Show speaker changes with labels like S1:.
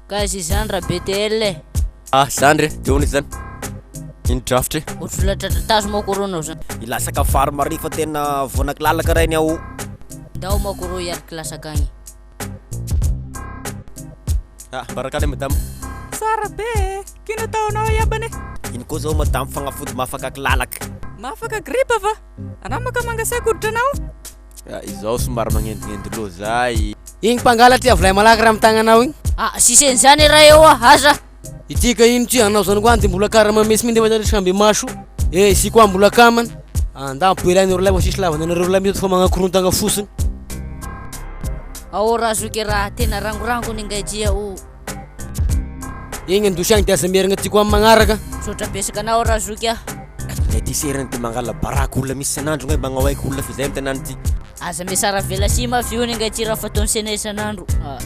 S1: Ka aiza izany ra BTL e?
S2: Ah zandry e, de ahoana izy zany? Ino drafitra e?
S1: Ohatry olona tratra tazo manko rô anao zany.
S3: Hilasaka vary mare fa tena voanakilalaka rainy aho.
S1: Ndao manko rô hiariky lasaka agny.
S2: Ah mbarakaly madama.
S4: Tsara be e! K'ino ataonao iabany e?
S3: Ino koa zao madame fagnafody mahafaka kilalaka?
S4: Mahafaka gripa va? Anao maka mangasiaka hoditra anao?
S2: Ah izao somary magnendignendy loha zay.
S5: Igny mpangalatra avy lay malaky raha am tagnanao igny.
S1: Ah sisy an'izany raha eo ah aza.
S5: Ity ka ino ty anao zany koa de mbola karama mesy mintsy nefa samby maso. Eh isy koa mbola kamana. Anda ampoela anareo lahy fa sisy lavana anareo lahy mihitsy fa magnakorontagna fotsiny.
S1: Ao raha zoky raha tena rangorangony ngay ty o.
S5: Igny andosy agny de aza mierigna aty koa am magnaraka.
S1: Misaotra betsaka anao razoky ah.
S3: Ngay ty serany ty mangala baraka olona misy isan'andro ngay magnao aiky olona f'izay am tanàna ty.
S1: Aza miasara velasima avy eo ngay ty raha fataon'ny sena isan'andro ah.